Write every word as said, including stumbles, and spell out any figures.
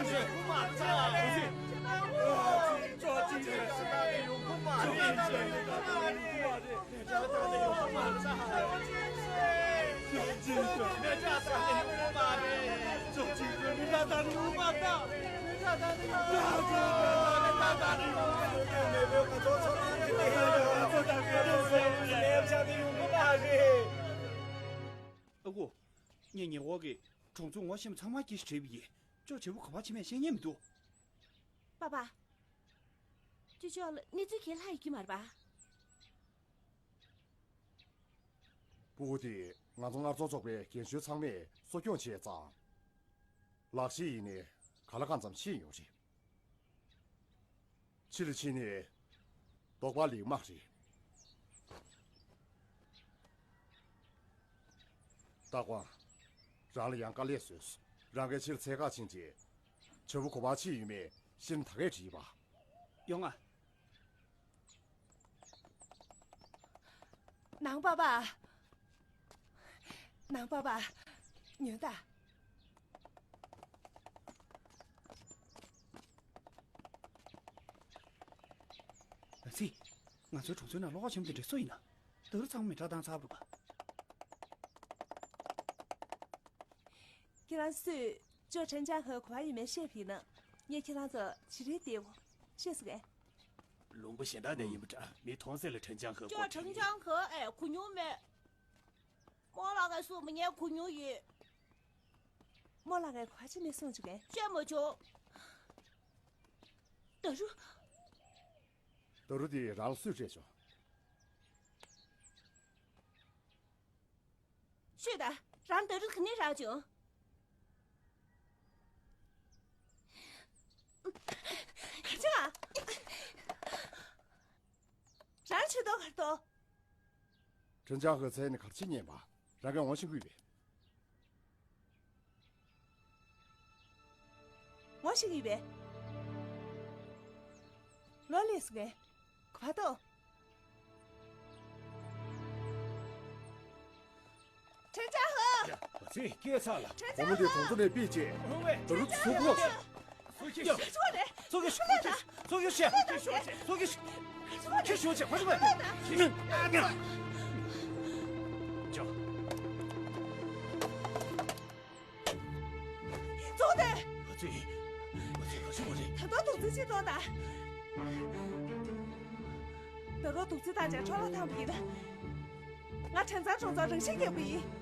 ཨ་ཁུ། ངས་ཉེ་འོག་གི་གྲོང་ཚོ་ངོ་ཤེས་པ་ཚང་མ་སྐད་ཆ་དྲིས་པ་ཡིན། ཅོག་བྱེད་པོ་ག་པར་ཕྱིན་མེད་ཤེས་མཁན་མི་འདུག་པ་པ། ཅོ་ཅོག་ལ་གནས་ཚུལ་གང་ལྷག་ཡོད་ཀྱི་མ་རེད་པ། སྤུ་གུ་དེ་ང་ཚོ་སྔར་ཚོགས་ཚོགས་པའི་རྒན་གཞོན་ཚང་མས་གསོ་སྐྱོང་བྱས་ཙང་། ལག་ཤེས་ཡིན་ནའི་ག་ལ་གང་འཚམ་ཤེས་ཡོད་རེད། ཕྱི་ལ་ཕྱིན་ནས་རྟོགས་པ་ལེགས་མ་རེད། ལྟ་དགོངས། རང་ལ་ཡང་དཀའ་ལས་བཟོས། རང་གིས་ཕྱིར་འཚོལ་ག་ཕྱིན་རྗེས། བྱ་ཕོ་གོ་བ་ཕྱིན་ཡོད་མེད་ཤེས་ན་ད་གས་དྲིས་པ། ཡོང་ང་། ནང་པ་པ། ནང་པ་པ། ཉོན་ད། ཨ་ཙི། ང་ཚོའི་གྲོང་ཚོའི་ནང་བློ་ཁོག་ཆེན་པོ་དེ་འདྲ་སུ་ཡིན་ན། ད་རུང་ཚང་མ་མི་དྲག་བཏང་ཚར་བ་རེད་པ། ཁྱེད་རང་སུས་ཅོ་ཁྲེན་ཅང་ཧེ་ག་པར་ཡོད་མེད་བཤད་པ་ཡིན་ན། ངས་ཁྱེད་རང་ཚོ་ཇི་རིགས་བལྟས་ཤེས་སོང་ངས། ལུང་པ་གཞན་དག་ནས་ཡིན་པ་འདྲ། མི་མཐོང་ས་ལ་ཁྲེན་ཅང་ཧེ་ཅོ་སྐོར་ཁྲེན་ཅང་ཧེ་ཨེ་གོ་མྱོང་མེད། རྨོ་ལགས་ཀྱིས་གསུངས་པ་ངས་གོ་མྱོང་ཡོད། རྨོ་ལགས་ཀྱིས་ག་པར་ཕྱིན་མེད་གསུངས་བྱུང་ངས། བཤད་མ་བྱུང་། ད་རུང་། ད་རུང་དེ་རང་ལ་སུས་སྤྲད་བྱུང་། ཤོད་ད། རང་ད་རུང་ག་ནས་རག་བྱུང་། ག་ཅི་ལ། རང་ཆོས་ཐོག་གར་ཐོག་ཁྲེན་ཅང་ཧེ་མཚན་ནི་གར་ཕྱིན་ཉན་པ། རང་གིས་ངོ་ཤེས་ཀྱི་ཡོད་པས། ངོ་ཤེས་ཀྱི་ཡོད་པས། ལོ་ལེགས་སོ་ངས། ག་པར་ཐོག་ཁྲེན་ཅང་ཧེ། ཡ། ཨ་ཙི། སྐྱེས་ཚར་ལ། ཁྲེན་བུ་མོ་ཅང་དེ་ཧེ། གྲོང་ཚོ་ནས་ཕུད་རྗེས། ཧོ་ཝེ། ད་རུང་ཚུར་ཕོག་སོང་། ཡ། ཚུར་ཁྱེར་ཤོག་ཚུར་ཁྱེར་ཤོག་ཚུར་ཁྱེར་ཤོག་ཚུར་ཁྱེར་ཤོག་ཚུར་ཁྱེར་ཤོག་ཚུར་ཁྱེར་ཤོག་ཚུར་ཁྱེར་ཤོག་ཚུར་ཁྱེར་ཤོག་ཅོ། ཙོག་ཏེ། ཨ་ཙི། ཨ་ཙི། ཨ་ཙི། ཨ་ཙི། ད་དུང་རྡོག་རྩ་གཅིག་གཏོང་དང་། ད་རུང་རྡོག་རྩ་བཏང་བྱས་འཕྲོ་བརླག་བཏང་བ་ཡིན་ན། ང་ཁྲེང་ཚང་གྲོང་ཚོར་རང་ཤི་རྒྱག་པ་ཡིན།